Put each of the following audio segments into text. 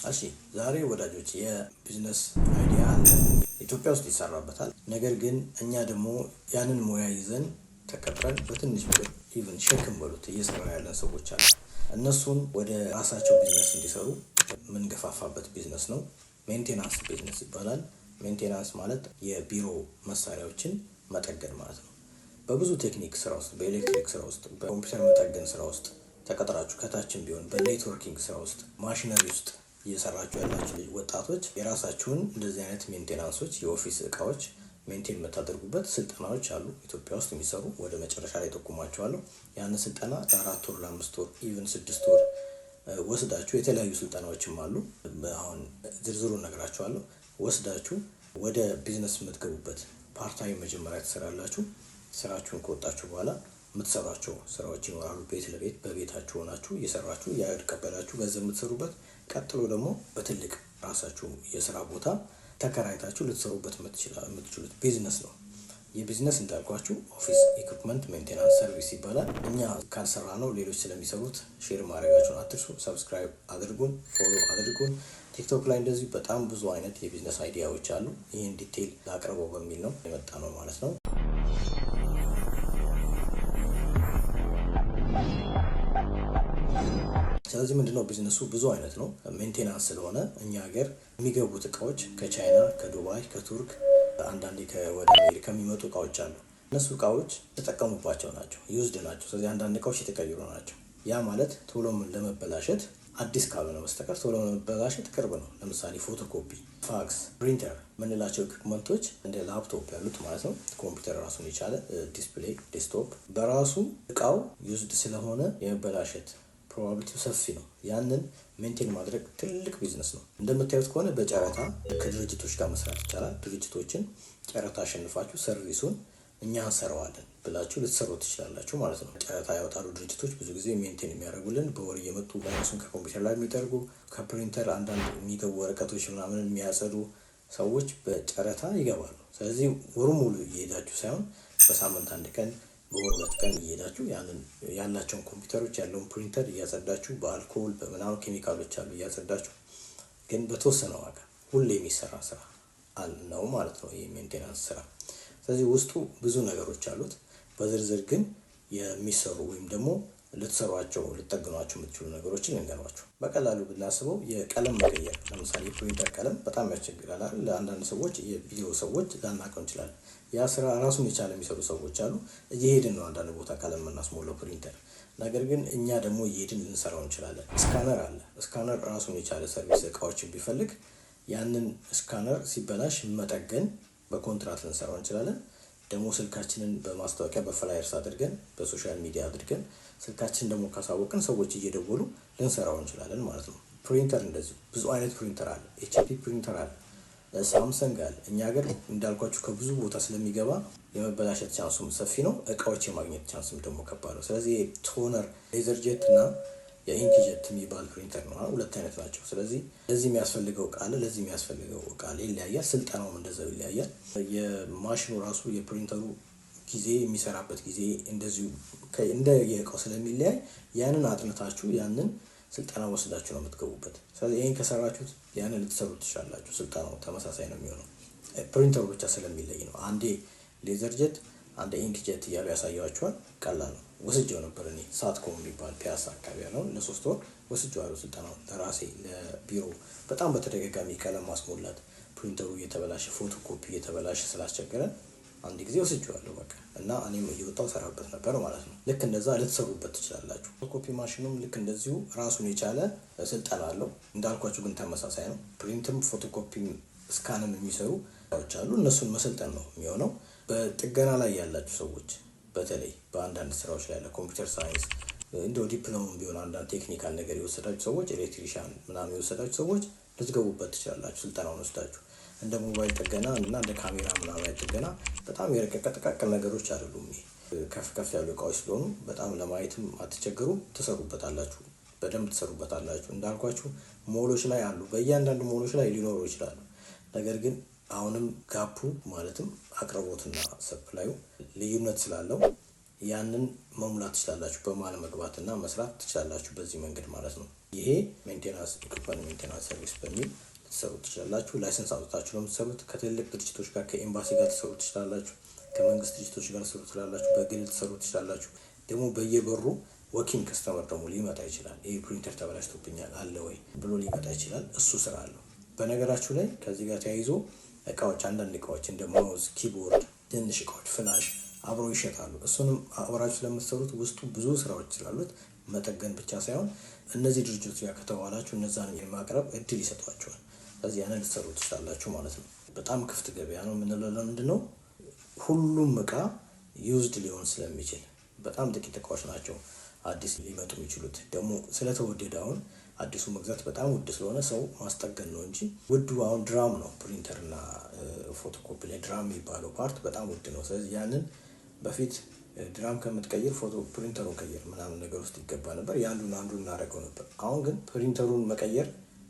እሺ፣ ዛሬ ወዳጆች የ business idea አለ። ኢትዮጵያ ውስጥ ይሰራበታል። ነገር ግን እኛ ደግሞ ያንን ሙያ ይዘን ተቀጥረን በትንሽ ብር፣ even ሸክም በሉት፣ እየሰራ ያለን ሰዎች አሉ። እነሱን ወደ ራሳቸው ቢዝነስ እንዲሰሩ የምንገፋፋበት ቢዝነስ ነው። Maintenance business ይባላል። Maintenance ማለት የቢሮ መሳሪያዎችን መጠገን ማለት ነው። በብዙ ቴክኒክ ስራ ውስጥ፣ በኤሌክትሪክ ስራ ውስጥ፣ በኮምፒውተር መጠገን ስራ ውስጥ ተቀጥራችሁ ከታችም ቢሆን በ networking ስራ ውስጥ፣ ማሽነሪ ውስጥ እየሰራችሁ ያላችሁ ወጣቶች የራሳችሁን እንደዚህ አይነት maintenance ኦች፣ የ office እቃዎች maintain የምታደርጉበት ስልጠናዎች አሉ ኢትዮጵያ ውስጥ የሚሰሩ። ወደ መጨረሻ ላይ ጠቁማቸዋለሁ። ያንን ስልጠና ለ4 ወር፣ ለ5 ወር፣ even 6 ወር ወስዳችሁ፣ የተለያዩ ስልጠናዎችም አሉ። አሁን ዝርዝሩን እነግራችኋለሁ። ወስዳችሁ ወደ ቢዝነስ የምትገቡበት፣ part time መጀመሪያ ትሰራላችሁ። ስራችሁን ከወጣችሁ በኋላ የምትሰሯቸው ስራዎች ይኖራሉ። ቤት ለቤት በቤታችሁ ሆናችሁ እየሰራችሁ እያቀበላችሁ ገንዘብ የምትሰሩበት፣ ቀጥሎ ደግሞ በትልቅ ራሳችሁ የስራ ቦታ ተከራይታችሁ ልትሰሩበት የምትችሉት ቢዝነስ ነው። ይህ ቢዝነስ እንዳልኳችሁ office equipment maintenance service ይባላል። እኛ ካልሰራነው ሌሎች ስለሚሰሩት share ማድረጋችሁን አትርሱ። Subscribe አድርጉን፣ follow አድርጉን። ቲክቶክ ላይ እንደዚሁ በጣም ብዙ አይነት የ business idea ዎች አሉ። ይህን detail ላቅርበው በሚል ነው የመጣነው ማለት ነው። ስለዚህ ምንድነው ቢዝነሱ? ብዙ አይነት ነው። Maintenance ስለሆነ እኛ ሀገር የሚገቡት እቃዎች ከቻይና፣ ከዱባይ፣ ከቱርክ፣ አንዳንዴ ከወደ አሜሪካ የሚመጡ እቃዎች አሉ። እነሱ እቃዎች ተጠቀሙባቸው ናቸው፣ used ናቸው። ስለዚህ አንዳንድ እቃዎች የተቀየሩ ናቸው። ያ ማለት ቶሎ ለመበላሸት፣ አዲስ ካልሆነ በስተቀር ቶሎ ለመበላሸት ቅርብ ነው። ለምሳሌ photocopy፣ fax፣ printer የምንላቸው equipment ኦች እንደ ላፕቶፕ ያሉት ማለት ነው። ኮምፒውተር ራሱን የቻለ display፣ desktop በራሱ እቃው used ስለሆነ የመበላሸት probability ው ሰፊ ነው። ያንን maintain ማድረግ ትልቅ ቢዝነስ ነው። እንደምታዩት ከሆነ በጨረታ ከድርጅቶች ጋር መስራት ይቻላል። ድርጅቶችን ጨረታ አሸንፋችሁ service ኡን እኛ እንሰራዋለን ብላችሁ ልትሰሩ ትችላላችሁ ማለት ነው። ጨረታ ያወጣሉ ድርጅቶች። ብዙ ጊዜ maintain የሚያደርጉልን፣ በወር እየመጡ ቫይረሱን ከኮምፒውተር ላይ የሚጠርጉ፣ ከፕሪንተር አንዳንድ የሚገቡ ወረቀቶች ምናምን የሚያጸዱ ሰዎች በጨረታ ይገባሉ። ስለዚህ ወሩ ሙሉ እየሄዳችሁ ሳይሆን በሳምንት አንድ ቀን፣ በወር 2 ቀን እየሄዳችሁ ያንን ያላቸውን ኮምፒውተሮች፣ ያለውን ፕሪንተር እያጸዳችሁ፣ በአልኮል በምናምን ኬሚካሎች አሉ፣ እያጸዳችሁ ግን በተወሰነ ዋጋ ሁሌ የሚሰራ ስራ ነው ማለት ነው ይህ maintenance ስራ። ስለዚህ ውስጡ ብዙ ነገሮች አሉት። በዝርዝር ግን የሚሰሩ ወይም ደግሞ ልትሰሯቸው፣ ልትጠግኗቸው የምትችሉ ነገሮችን ልንገሯችሁ። በቀላሉ ብናስበው የቀለም መቀየር፣ ለምሳሌ የፕሪንተር ቀለም በጣም ያስቸግራል አይደል? ለአንዳንድ ሰዎች፣ የቢሮ ሰዎች ላናውቀው እንችላለን። ያ ስራ ራሱን የቻለ የሚሰሩ ሰዎች አሉ። እየሄድን ነው አንዳንድ ቦታ ቀለም የምናስሞላው ፕሪንተር። ነገር ግን እኛ ደግሞ እየሄድን ልንሰራው እንችላለን። Scanner አለ። Scanner ራሱን የቻለ service እቃዎችን ቢፈልግ ያንን scanner ሲበላሽ መጠገን በኮንትራት ልንሰራው እንችላለን። ደግሞ ስልካችንን በማስታወቂያ በ flyers አድርገን፣ በ social media አድርገን፣ ስልካችን ደግሞ ካሳወቅን ሰዎች እየደወሉ ልንሰራው እንችላለን ማለት ነው። ፕሪንተር እንደዚሁ ብዙ አይነት ፕሪንተር አለ። HP printer አለ፣ ሳምሰንግ አለ። እኛ ሀገር እንዳልኳችሁ ከብዙ ቦታ ስለሚገባ የመበላሸት chance ኡም ሰፊ ነው። እቃዎች የማግኘት chance ም ደግሞ ከባድ ነው። ስለዚህ toner፣ LaserJet እና የ inkjet የሚባል ፕሪንተር ነው። ሁለት አይነት ናቸው። ስለዚህ ለዚህ የሚያስፈልገው እቃ አለ፣ ለዚህ የሚያስፈልገው እቃ አለ። ይለያያል። ስልጠናውም እንደዛው ይለያያል። የማሽኑ ራሱ የፕሪንተሩ ጊዜ፣ የሚሰራበት ጊዜ እንደዚሁ እንደ የእቃው ስለሚለያይ ያንን አጥንታችሁ ያንን ስልጠና ወስዳችሁ ነው የምትገቡበት። ስለዚህ ይህን ከሰራችሁት ያንን ልትሰሩ ትችላላችሁ። ስልጠናው ተመሳሳይ ነው የሚሆነው። ፕሪንተሩ ብቻ ስለሚለይ ነው። አንዴ LaserJet አንዴ inkjet እያሉ ያሳያችኋል። ቀላል ነው። ወስጄው ነበር እኔ፣ ሳትኮም የሚባል ፒያሳ አካባቢ ያለውን ለ3 ወር ወስጄዋለሁ ስልጠናውን ለራሴ ለቢሮ። በጣም በተደጋጋሚ ቀለም ማስሞላት፣ ፕሪንተሩ እየተበላሸ፣ ፎቶ ኮፒ እየተበላሸ ስላስቸገረን አንድ ጊዜ ወስጄዋለሁ በቃ፣ እና እኔም እየወጣሁ ሰራበት ነበር ማለት ነው። ልክ እንደዛ ልትሰሩበት ትችላላችሁ። ኮፒ ማሽኑም ልክ እንደዚሁ ራሱን የቻለ ስልጠና አለው። እንዳልኳችሁ ግን ተመሳሳይ ነው። Print ም photocopy ም scan ም የሚሰሩ ሰዎች አሉ። እነሱን መሰልጠን ነው የሚሆነው። በጥገና ላይ ያላችሁ ሰዎች፣ በተለይ በአንዳንድ ስራዎች ላይ ያለ computer science እንደው ዲፕሎማም ቢሆን አንዳንድ technical ነገር የወሰዳችሁ ሰዎች፣ electrician ምናምን የወሰዳችሁ ሰዎች ልትገቡበት ትችላላችሁ። ስልጠናውን ወስዳችሁ እንደ ሞባይል ጥገና እና እንደ ካሜራ ምናምን ጥገና በጣም የረቀቀ ጥቃቅን ነገሮች አይደሉም። ይሄ ከፍ ከፍ ያሉ እቃዎች ስለሆኑ በጣም ለማየትም አትቸገሩም። ትሰሩበታላችሁ፣ በደንብ ትሰሩበታላችሁ። እንዳልኳችሁ ሞሎች ላይ አሉ። በእያንዳንዱ ሞሎች ላይ ሊኖሩ ይችላሉ። ነገር ግን አሁንም gap ኡ ማለትም አቅርቦትና supply ኡ ልዩነት ስላለው ያንን መሙላት ትችላላችሁ። በመሀል መግባትና መስራት ትችላላችሁ በዚህ መንገድ ማለት ነው። ይሄ maintenance equipment maintenance service በሚል ልትሰሩ ትችላላችሁ። License አውጥታችሁ ነው የምትሰሩት። ከትልልቅ ድርጅቶች ጋር፣ ከኤምባሲ ጋር ትሰሩ ትችላላችሁ። ከመንግስት ድርጅቶች ጋር ትሰሩ ትችላላችሁ። በግል ትሰሩ ትችላላችሁ። ደግሞ በየበሩ walk-in customer ደግሞ ሊመጣ ይችላል። ይህ ፕሪንተር ተበላሽቶብኛል አለ ወይ ብሎ ሊመጣ ይችላል። እሱ ስራ አለው። በነገራችሁ ላይ ከዚህ ጋር ተያይዞ እቃዎች፣ አንዳንድ እቃዎች እንደ mouse፣ keyboard፣ ትንሽ እቃዎች፣ flash አብረው ይሸጣሉ። እሱንም አብራችሁ ስለምትሰሩት ውስጡ ብዙ ስራዎች ስላሉት መጠገን ብቻ ሳይሆን እነዚህ ድርጅቶች ጋር ከተዋላችሁ እነዛን የማቅረብ እድል ይሰጧቸዋል። ስለዚህ ያንን ልትሰሩ ትችላላችሁ ማለት ነው። በጣም ክፍት ገበያ ነው የምንለው ለምንድን ነው? ሁሉም እቃ used ሊሆን ስለሚችል በጣም ጥቂት እቃዎች ናቸው አዲስ ሊመጡ የሚችሉት። ደግሞ ስለተወደደ አሁን አዲሱ መግዛት በጣም ውድ ስለሆነ ሰው ማስጠገን ነው እንጂ ውዱ አሁን drum ነው። ፕሪንተር እና ፎቶኮፒ ላይ drum የሚባለው part በጣም ውድ ነው። ስለዚህ ያንን በፊት drum ከምትቀይር ፎቶ ፕሪንተሩን ቀይር ምናምን ነገር ውስጥ ይገባ ነበር። የአንዱን አንዱን እናደርገው ነበር። አሁን ግን ፕሪንተሩን መቀየር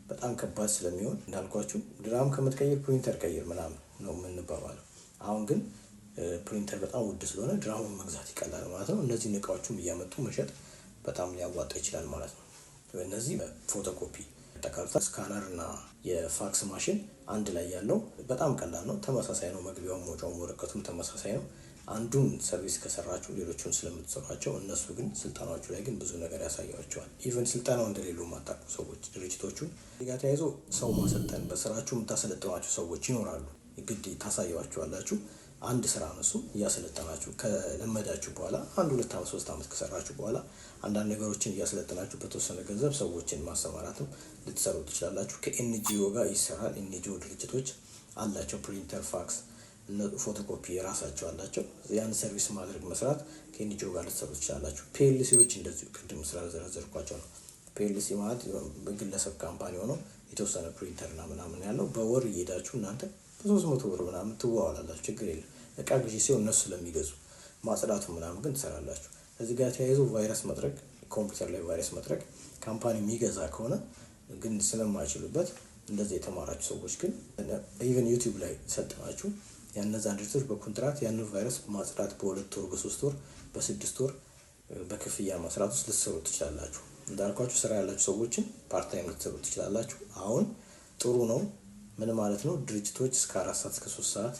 በጣም ከባድ ስለሚሆን እንዳልኳችሁ drum ከምትቀይር ፕሪንተር ቀይር ምናምን ነው የምንባባለው። አሁን ግን ፕሪንተር በጣም ውድ ስለሆነ drum ኡን መግዛት ይቀላል ማለት ነው። እነዚህን እቃዎቹም እያመጡ መሸጥ በጣም ሊያዋጣ ይችላል ማለት ነው። እነዚህ ፎቶኮፒ ጠቃልታ scanner እና የ fax machine አንድ ላይ ያለው በጣም ቀላል ነው። ተመሳሳይ ነው። መግቢያውም መውጫውም ወረቀቱም ተመሳሳይ ነው። አንዱን service ከሰራችሁ ሌሎቹን ስለምትሰሯቸው እነሱ ግን ስልጠናዎቹ ላይ ግን ብዙ ነገር ያሳያቸዋል። Even ስልጠናው እንደሌሉ የማታውቁ ሰዎች ድርጅቶቹን ጋር ተያይዞ ሰው ማሰልጠን በስራችሁ የምታሰለጥኗቸው ሰዎች ይኖራሉ። ግድ ታሳያቸዋላችሁ። አንድ ስራ ነው እሱ፣ እያሰለጠናችሁ ከለመዳችሁ በኋላ አንድ 2 ዓመት 3 ዓመት ከሰራችሁ በኋላ አንዳንድ ነገሮችን እያሰለጠናችሁ በተወሰነ ገንዘብ ሰዎችን ማሰማራትም ልትሰሩ ትችላላችሁ። ከ NGO ጋር ይሰራል። NGO ድርጅቶች አላቸው። Printer፣ fax፣ photocopy የራሳቸው አላቸው። ያን service ማድረግ መስራት ከ NGO ጋር ልትሰሩ ትችላላችሁ። PLC ዎች እንደዚሁ ቅድም ስላዘረዘርኳቸው ነው። PLC ማለት በግለሰብ company ሆኖ የተወሰነ ፕሪንተር እና ምናምን ያለው በወር እየሄዳችሁ እናንተ በ300 ብር ምናምን ትዋዋላላችሁ። ችግር የለም። እቃ ግዢ ሲሆን እነሱ ስለሚገዙ ማጽዳቱ ምናምን ግን ትሰራላችሁ። እዚህ ጋር ተያይዞ ቫይረስ መጥረግ፣ ኮምፒውተር ላይ ቫይረስ መጥረግ company የሚገዛ ከሆነ ግን ስለማይችሉበት እንደዚህ የተማራችሁ ሰዎች ግን even YouTube ላይ ሰጥናችሁ ያነዛን ድርጅቶች በኮንትራት ያንን ቫይረስ ማጽዳት በ2 ወር፣ በ3 ወር፣ በ6 ወር በክፍያ መስራት ውስጥ ልትሰሩ ትችላላችሁ። እንዳልኳችሁ ስራ ያላችሁ ሰዎችን part time ልትሰሩ ትችላላችሁ። አሁን ጥሩ ነው። ምን ማለት ነው? ድርጅቶች እስከ 4 ሰዓት እስከ 3 ሰዓት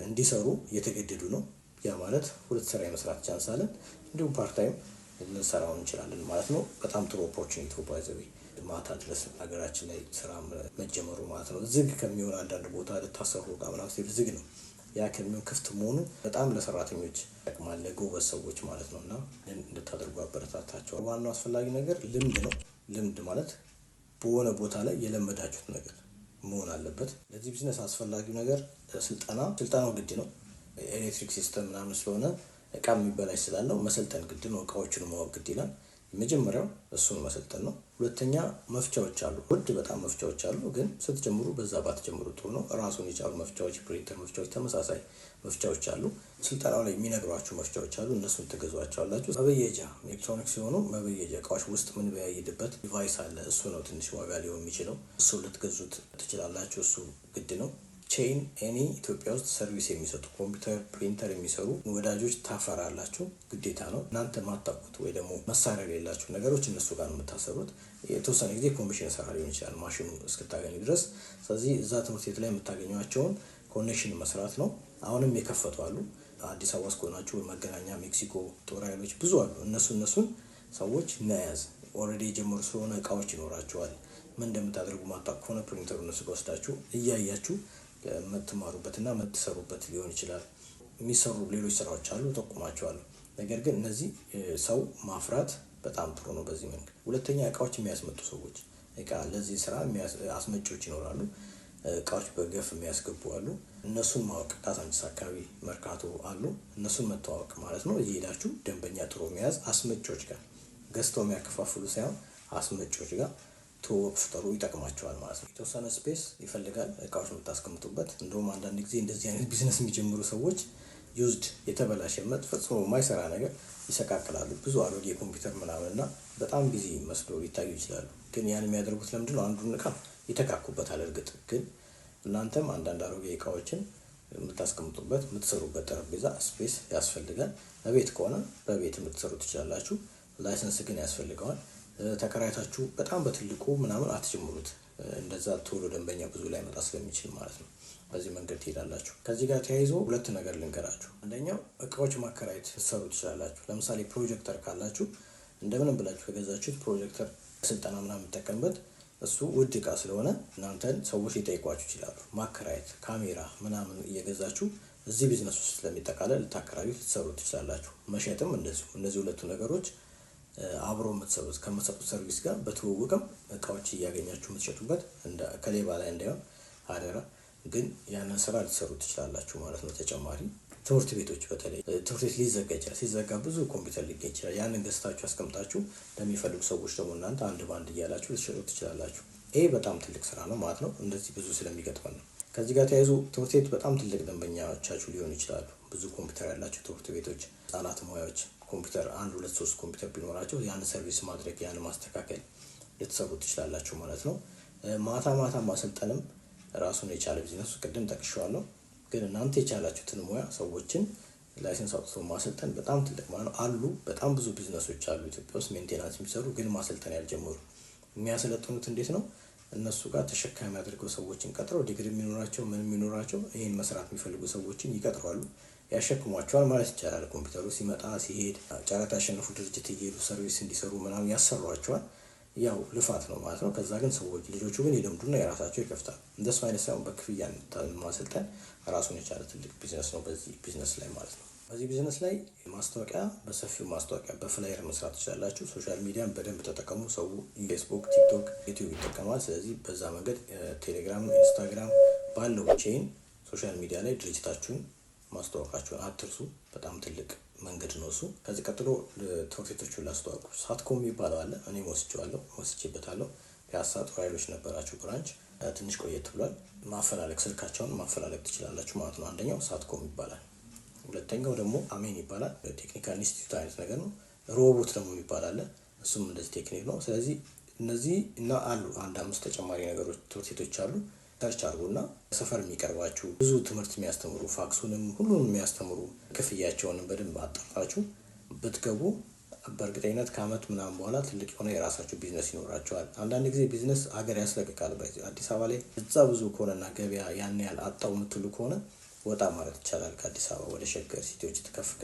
እንዲሰሩ እየተገደዱ ነው። ያ ማለት ሁለት ስራ የመስራት chance አለን። እንዲሁም part time ልንሰራው እንችላለን ማለት ነው። በጣም ጥሩ opportunity by the way ማታ ድረስ ሀገራችን ላይ ስራ መጀመሩ ማለት ነው። ዝግ ከሚሆን አንዳንድ ቦታ ልታሰሩ እቃ ምናምን ሲል ዝግ ነው። ያ ከሚሆን ክፍት መሆኑ በጣም ለሰራተኞች ይጠቅማል፣ ለጎበዝ ሰዎች ማለት ነው። እና እንድታደርጉ አበረታታቸዋል። ዋናው አስፈላጊ ነገር ልምድ ነው። ልምድ ማለት በሆነ ቦታ ላይ የለመዳችሁት ነገር መሆን አለበት። ለዚህ ቢዝነስ አስፈላጊው ነገር ስልጠና፣ ስልጠናው ግድ ነው። ኤሌክትሪክ system ምናምን ስለሆነ እቃ የሚበላሽ ስላለው መሰልጠን ግድ ነው። እቃዎቹን ማወቅ ግድ ይላል። የመጀመሪያው እሱን መሰልጠን ነው። ሁለተኛ መፍቻዎች አሉ። ውድ በጣም መፍቻዎች አሉ፣ ግን ስትጀምሩ በዛ ባትጀምሩ ጥሩ ነው። ራሱን የቻሉ መፍቻዎች፣ ፕሪንተር መፍቻዎች፣ ተመሳሳይ መፍቻዎች አሉ። ስልጠናው ላይ የሚነግሯችሁ መፍቻዎች አሉ፣ እነሱን ትገዟቸዋላችሁ። መበየጃ ኤሌክትሮኒክስ ሲሆኑ መበየጃ እቃዎች ውስጥ ምን በያይድበት device አለ። እሱ ነው ትንሽ ዋጋ ሊሆን የሚችለው። እሱ ልትገዙት ትችላላችሁ። እሱ ግድ ነው። Chain any ኢትዮጵያ ውስጥ service የሚሰጡ ኮምፒውተር፣ ፕሪንተር የሚሰሩ ወዳጆች ታፈራላችሁ፣ ግዴታ ነው። እናንተ ማታውቁት ወይ ደግሞ መሳሪያ የሌላችሁ ነገሮች እነሱ ጋር ነው የምታሰሩት። የተወሰነ ጊዜ ኮሚሽን ስራ ሊሆን ይችላል ማሽኑ እስክታገኙ ድረስ። ስለዚህ እዛ ትምህርት ቤት ላይ የምታገኟቸውን connection መስራት ነው። አሁንም የከፈቱ አሉ። አዲስ አበባ ውስጥ ከሆናችሁ መገናኛ፣ ሜክሲኮ፣ ጦር ኃይሎች ብዙ አሉ። እነሱን ሰዎች መያዝ already የጀመሩ ስለሆነ እቃዎች ይኖራቸዋል። ምን እንደምታደርጉ ማታውቁ ከሆነ ፕሪንተሩ እነሱ ጋር ወስዳችሁ እያያችሁ የምትማሩበትና የምትሰሩበት ሊሆን ይችላል። የሚሰሩ ሌሎች ስራዎች አሉ፣ ጠቁማቸዋለሁ። ነገር ግን እነዚህ ሰው ማፍራት በጣም ጥሩ ነው በዚህ መንገድ። ሁለተኛ እቃዎች የሚያስመጡ ሰዎች፣ እቃ ለዚህ ስራ አስመጪዎች ይኖራሉ። እቃዎች በገፍ የሚያስገቡ አሉ። እነሱን ማወቅ ካዛንቺስ አካባቢ መርካቶ አሉ። እነሱን መተዋወቅ ማለት ነው። እየሄዳችሁ ደንበኛ ጥሩ መያዝ፣ አስመጪዎች ጋር ገዝተው የሚያከፋፍሉ ሳይሆን አስመጪዎች ጋር ትውውቅ ፍጠሩ፣ ይጠቅማቸዋል ማለት ነው። የተወሰነ space ይፈልጋል እቃዎች የምታስቀምጡበት። እንደውም አንዳንድ ጊዜ እንደዚህ አይነት ቢዝነስ የሚጀምሩ ሰዎች used የተበላሸ ፈጽሞ የማይሰራ ነገር ይሰቃቅላሉ። ብዙ አሮጌ ኮምፒውተር ምናምን እና በጣም busy መስሎ ሊታዩ ይችላሉ። ግን ያን የሚያደርጉት ለምንድነው? አንዱን እቃ ይተካኩበታል። እርግጥ ግን እናንተም አንዳንድ አሮጌ እቃዎችን የምታስቀምጡበት፣ የምትሰሩበት ጠረጴዛ space ያስፈልጋል። በቤት ከሆነ በቤት የምትሰሩ ትችላላችሁ። License ግን ያስፈልገዋል። ተከራይታችሁ በጣም በትልቁ ምናምን አትጀምሩት። እንደዛ ቶሎ ደንበኛ ብዙ ላይመጣ ስለሚችል ማለት ነው። በዚህ መንገድ ትሄዳላችሁ። ከዚህ ጋር ተያይዞ ሁለት ነገር ልንገራችሁ። አንደኛው እቃዎች ማከራየት ልትሰሩ ትችላላችሁ። ለምሳሌ ፕሮጀክተር ካላችሁ፣ እንደምንም ብላችሁ ከገዛችሁት ፕሮጀክተር ስልጠና ምናምን የምጠቀምበት እሱ ውድ እቃ ስለሆነ እናንተን ሰዎች ሊጠይቋችሁ ይችላሉ። ማከራየት፣ ካሜራ ምናምን እየገዛችሁ እዚህ ቢዝነስ ውስጥ ስለሚጠቃለል ልታከራዩ ልትሰሩ ትችላላችሁ። መሸጥም እንደዚሁ። እነዚህ ሁለቱ ነገሮች አብሮ የምትሰሩት ከምትሰጡት service ጋር በትውውቅም እቃዎች እያገኛችሁ የምትሸጡበት፣ ከሌባ ላይ እንዳይሆን አደራ። ግን ያንን ስራ ልትሰሩ ትችላላችሁ ማለት ነው። ተጨማሪ ትምህርት ቤቶች፣ በተለይ ትምህርት ቤት ሊዘጋ ይችላል። ሲዘጋ ብዙ ኮምፒውተር ሊገኝ ይችላል። ያንን ገዝታችሁ አስቀምጣችሁ ለሚፈልጉ ሰዎች ደግሞ እናንተ አንድ በአንድ እያላችሁ ልትሸጡ ትችላላችሁ። ይሄ በጣም ትልቅ ስራ ነው ማለት ነው። እንደዚህ ብዙ ስለሚገጥመን ነው። ከዚህ ጋር ተያይዞ ትምህርት ቤት በጣም ትልቅ ደንበኛዎቻችሁ ሊሆኑ ይችላሉ። ብዙ ኮምፒውተር ያላቸው ትምህርት ቤቶች፣ ህጻናት ሙያዎች ኮምፒውተር አንድ፣ ሁለት፣ ሶስት ኮምፒውተር ቢኖራቸው ያን service ማድረግ፣ ያን ማስተካከል ልትሰሩ ትችላላችሁ ማለት ነው። ማታ ማታ ማሰልጠንም ራሱን የቻለ ቢዝነስ፣ ቅድም ጠቅሼዋለሁ። ግን እናንተ የቻላችሁትን ሙያ ሰዎችን license አውጥቶ ማሰልጠን በጣም ትልቅ ማለት ነው። አሉ፣ በጣም ብዙ ቢዝነሶች አሉ ኢትዮጵያ ውስጥ maintenance የሚሰሩ ግን ማሰልጠን ያልጀመሩ። የሚያሰለጥኑት እንዴት ነው? እነሱ ጋር ተሸካሚ አድርገው ሰዎችን ቀጥረው፣ ዲግሪ የሚኖራቸው ምን የሚኖራቸው፣ ይህን መስራት የሚፈልጉ ሰዎችን ይቀጥሯሉ፣ ያሸክሟቸዋል ማለት ይቻላል። ኮምፒውተሩ ሲመጣ ሲሄድ፣ ጨረታ ያሸነፉ ድርጅት እየሄዱ service እንዲሰሩ ምናምን ያሰሯቸዋል። ያው ልፋት ነው ማለት ነው። ከዛ ግን ሰዎች ልጆቹ ግን ይለምዱና የራሳቸው ይከፍታል። እንደሱ አይነት ሳይሆን በክፍያ ማሰልጠን ራሱን የቻለ ትልቅ ቢዝነስ ነው በዚህ ቢዝነስ ላይ ማለት ነው። በዚህ ቢዝነስ ላይ ማስታወቂያ፣ በሰፊው ማስታወቂያ በ flyer መስራት ትችላላችሁ። Social media ን በደንብ ተጠቀሙ። ሰው ፌስቡክ፣ ቲክቶክ፣ ዩቲዩብ ይጠቀማል። ስለዚህ በዛ መንገድ ቴሌግራም፣ ኢንስታግራም ባለው chain social media ላይ ድርጅታችሁን ማስተዋወቃችሁን አትርሱ። በጣም ትልቅ መንገድ ነው እሱ። ከዚህ ቀጥሎ ትምህርት ቤቶቹን ላስተዋውቁ። ሳትኮም የሚባለው አለ። እኔም ወስጄዋለሁ፣ ወስጄበታለሁ። ፒያሳ ጦር ኃይሎች ነበራቸው branch፣ ትንሽ ቆየት ብሏል። ማፈላለግ፣ ስልካቸውን ማፈላለግ ትችላላችሁ ማለት ነው። አንደኛው ሳትኮም ይባላል። ሁለተኛው ደግሞ አሜን ይባላል። Technical institute አይነት ነገር ነው። ሮቦት ደግሞ የሚባል አለ። እሱም እንደዚህ ቴክኒክ ነው። ስለዚህ እነዚህ እና አሉ አንድ አምስት ተጨማሪ ነገሮች፣ ትምህርት ቤቶች አሉ። Search አድርጉና ሰፈር የሚቀርባችሁ፣ ብዙ ትምህርት የሚያስተምሩ፣ ፋክሱንም ሁሉንም የሚያስተምሩ፣ ክፍያቸውንም በደንብ አጣርታችሁ ብትገቡ በእርግጠኝነት ከአመት ምናምን በኋላ ትልቅ የሆነ የራሳችሁ ቢዝነስ ይኖራቸዋል። አንዳንድ ጊዜ ቢዝነስ ሀገር ያስለቅቃል። አዲስ አበባ ላይ እዛ ብዙ ከሆነና ገበያ ያን ያህል አጣው የምትሉ ከሆነ ወጣ ማለት ይቻላል። ከአዲስ አበባ ወደ ሸገር city ዎች ከፍ ከፍ